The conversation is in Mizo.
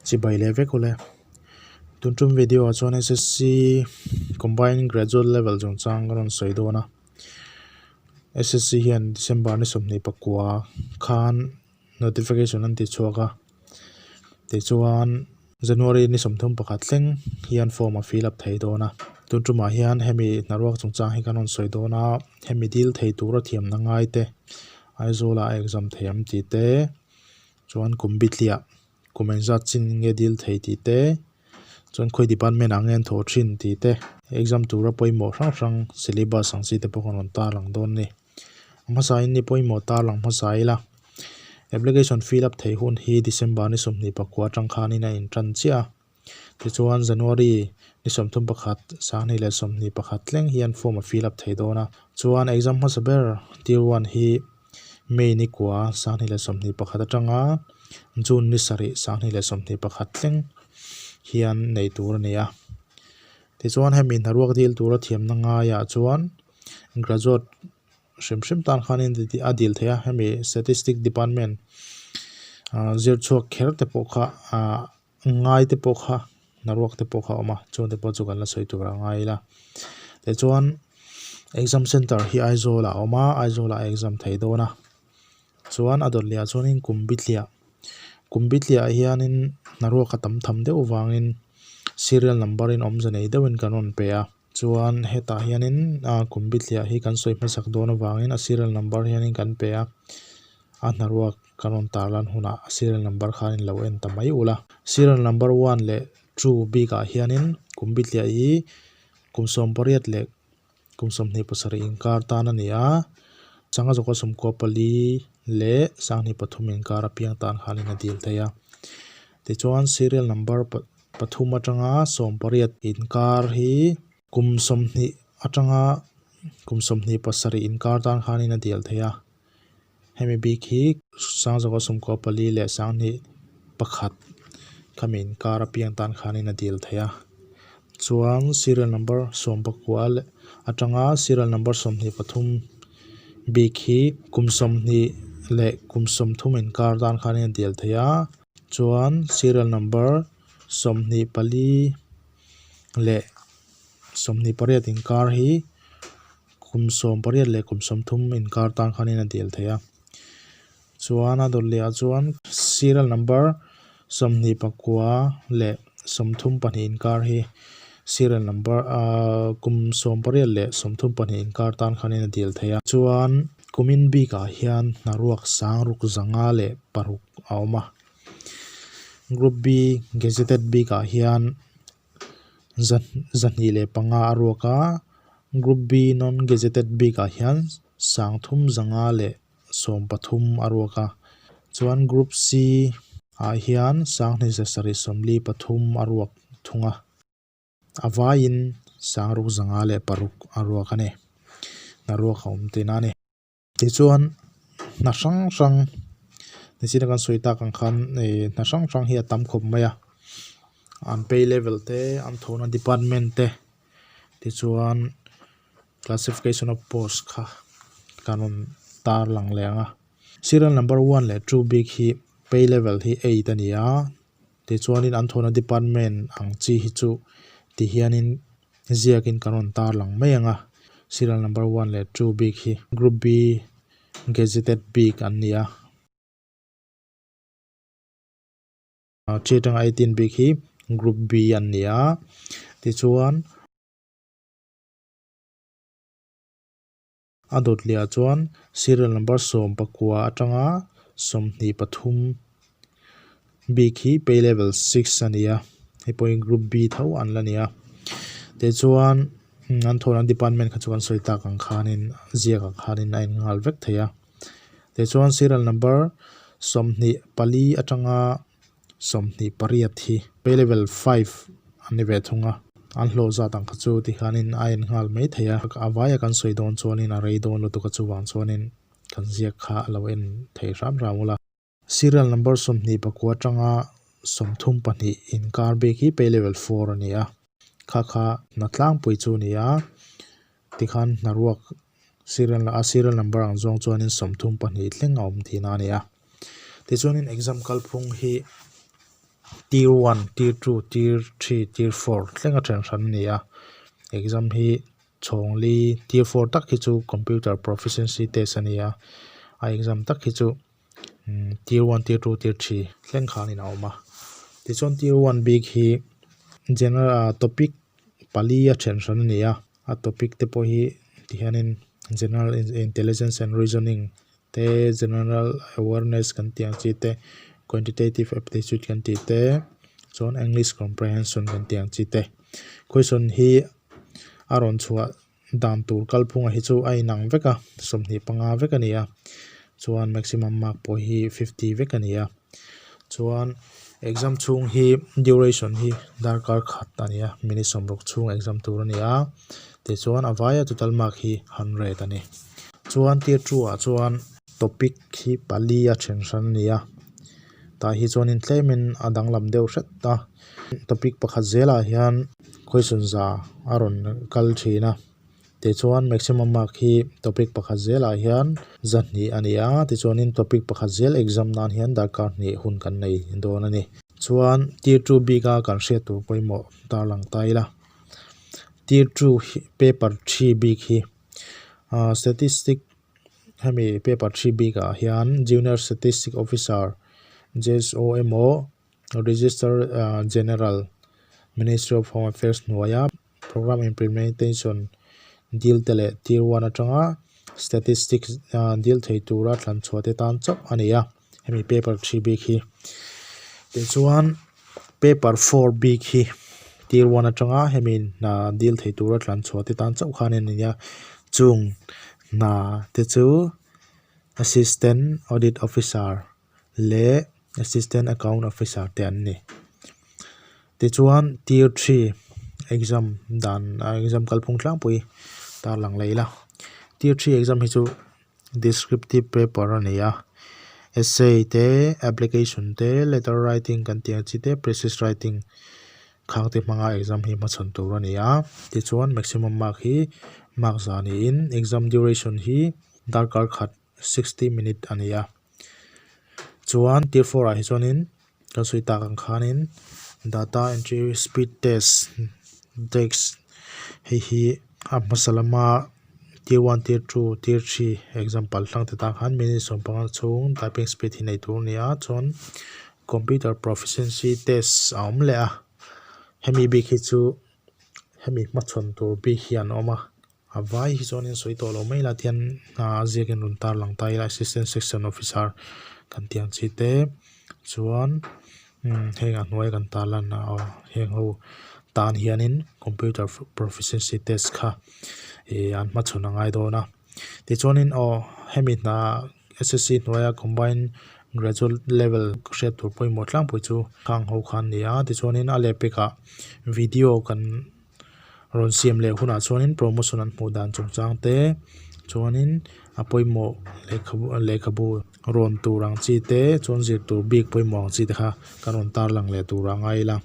Chibai leh vek ule. Tun tum video ah chuan SSC Combined Graduate Level chungchang ka rawn sawi dawn a. SSC hian December ni 29 khan notification an ti chhuak a. Tichuan January ni 31 thleng hian form a fill up thei dawn a. Tun tumah hian hemi hnaruak chungchang hi ka rawn sawi dawn a. Hemi dil thei tura thiamna ngai te Aizawl ah a exam thei ang tih te chuan kum bithliah kum engzat chin nge dil thei tih te chuan khawi department ah nge an thawh thin tih te exam tura pawimawh hrang hrang syllabus ang chi te pawh kan rawn tarlang dawn a ni. A hmasa in ni pawimawh tarlang hmasa ila application fill up theih hun hi December ni 24 atang khanin a intan chiah a tichuan January ni 31 2021 thleng hian form a fill up thei dawn a chuan exam hmasa ber tier one hi May ni kua 2021 atanga June ni sarih 2021 thleng hian nei tur a ni a. Tichuan hemi hnaruak dil tura thiamna ngaiah chuan graduate hrim hrim tan khanin a dil theih a hemi statistic department ah zir chhuak kher te pawh kha ah ngai te pawh kha hnaruak te pawh kha a awm a chung te pawh chu kan la sawi tur a ngai ila tichuan exam center hi Aizawl ah a awm a Aizawl ah a exam thei dawn a chuan a dawt leh ah chuanin kum bithliah kum bithliah ah hianin hnaruak a tam tham deuh vangin serial number in awmze nei deuhin kan rawn pe a chuan hetah hianin ah kum bithliah hi kan sawi hmasak dawn avangin a serial number hianin kan pe a. A hnaruak kan rawn tar lan hunah a serial number khan in lo en ta mai ula. Serial number one leh two bikah hianin kum bithliah hi kum 18 leh kum 27 inkar tan a ni a, sanga zawka 14 leh 23 inkar apiang tan khanin a dil thei a. Tichuan serial number pathum atanga 18 inkar hi kum 20 atanga kum 27 inkar tan khanin a dil thei a. Hemi bik hi sangzawka 14 leh 21 khami inkar apiang tan khanin a dil thei a. Chuan serial number 19 leh atanga serial number 23 bik hi kum 20 leh kum 30 inkar tan khanin a dil thei a. Chuan serial number 24 leh 28 inkar hi kum 18 leh kum 30 inkar tan khanin a dil thei a. Chuan a dawt leh ah chuan serial number 29 leh 32 inkar hi serial number ahh kum 18 leh 32 inkar tan khanin a dil thei a. Chuan kumin bikah hian hnaruak sang ruk zanga leh paruk a awm a. Group B gazetted bikah hian 205 a ruak a, Group B non gazetted bikah hian 3,013 a ruak a, chuan Group C ah hian 2,743 a ruak thung a, a vaiin 6,006 a ruak a ni. Hnaruak a awm tihna a ni. Tichuan hna hrang hrang nichina kan sawi tak ang khan ih hna hrang hrang hi a tam khawp mai a an pay level te an thawhna department te tichuan classification of post kha kan rawn tar lang leh ang a serial number one leh two bik hi pay level hi eight a ni a tichuanin an thawhna department ang chi hi chu tihianin. Ziakin kan rawn tar lang mai ang a, serial number one leh two bik hi group B gazetted bik an ni a. Three atanga 18 bik hi group B an ni a, tichuan A dawt leh ah chuan serial number 19 atanga 23 bik hi pay level six a ni a, hei pawh hi group B tho an la ni a. Tichuan an thawhna department kha chu kan sawi tak ang khanin ziak ang khanin a innghal vek thei a. Tichuan serial number 24 atanga 28 hi pay level five an ni ve thung a, an hlawh zat ang kha chu tikhanin a en nghal mai thei a, a vaia kan sawi dawn chuanin a rei dawn lutuk a chuvang chuanin kan ziak kha a lo en thei hram hram ula. Serial number 24 atanga 32 inkar bik hi pay level four a ni a, kha kha hna tlangpui chu a ni a, tikhan hnaruak serial a serial number ang zawng chuanin 32 thleng a awm tihna a ni a. Tichuanin exam kalphung hi. Tier one, Tier two, Tier three, Tier four thlenga then hran a ni a. Exam hi chhawng li Tier four tak hi chu computer proficiency test a ni a, a exam tak hi chu Tier one, Tier two, Tier three thleng khanin a awm a. Tichuan Tier one bik hi general ah topic pali a then hran a ni a, a topic te pawh hi tihianin general intelligence and reasoning te general awareness kan tih ang chi te quantitative aptitude kan tih te chuan english comprehension kan tih ang chi te question hi a rawn chhuah dan tur kalphunga hi chu a inang vek a 25 vek a ni a chuan maximum mark pawh hi 50 vek a ni a chuan exam chhung hi duration hi darkar khat a ni a minute 60 chhung exam tur a ni a tichuan a vaia total mark hi 100 a ni. Chuan tier two ah chuan topic hi pali a then hran a ni a tah hi chuanin tlemin a danglam deuh hret a topic pakhat zelah hian question za a rawn kal thin a tichuan maximum mark hi topic pakhat zelah hian zahnih a ni a tichuanin topic pakhat zel exam nan hian darkar hnih hun kan nei dawn a ni. Chuan tier two bik a kan hriat tur pawimawh tarlang ta ila tier two hi paper three bik hi. Ahh statistic hemi paper three bik ah hian junior statistic officer J S O emaw register ah general ministry of home affairs hnuaia programme implementation dil te leh tier one atanga statistic ah dil thei tura thlan chhuah te tan chauh a ni a hemi paper three bik hi tichuan paper four bik hi tier one atanga hemi hna dil thei tura tlan chhuah te tan chauh khan a ni a chung hna te chu assistant audit officer leh assistant account officer te an ni tichuan tier three exam dan exam kalphung tlangpui tarlang leh ila tier three exam hi chu. Descriptive paper a ni a essay te application te letter writing kan tih ang chi te precis writing khang te hmanga exam hi hmachhawn tur a ni a tichuan maximum mark hi mark za niin exam duration hi darkar khat 60 minute a ni a chuan tier four ah hi chuanin kan sawi tak ang khanin data entry speed test desk hei hi a hmasa lama tier one tier two tier three exam pal tlang te tan khan minute 15 chhung typing speed hi nei tur a ni a chuan computer proficiency test a awm leh a hemi bik hi chu hemi hmachhawn tur bik hi an awm a. A vai hi chuanin sawi tawh lo mai la tihian a ziakin rawn tar lang ta ila assistant section officer kan tih ang chi te chuan heng a hnuaia kan tar lan ah aw heng ho tan hianin computer proficiency test kha ih an hmachhawn a ngai dawn a tichuanin aw hemi hna S_S_C hnuaia combine graduate level hriat tur pawimawh tlangpui chu khang ho kha an ni a tichuanin a lehpek ah video kan. Rawn siam leh hunah chuanin promotion an hmuh dan chungchang te chuanin a pawimawh lehkhabu lehkhabu rawn tur ang chi te chuan zir tur bik pawimawh ang chi te kha kan rawn tarlang leh tur a ngai ila.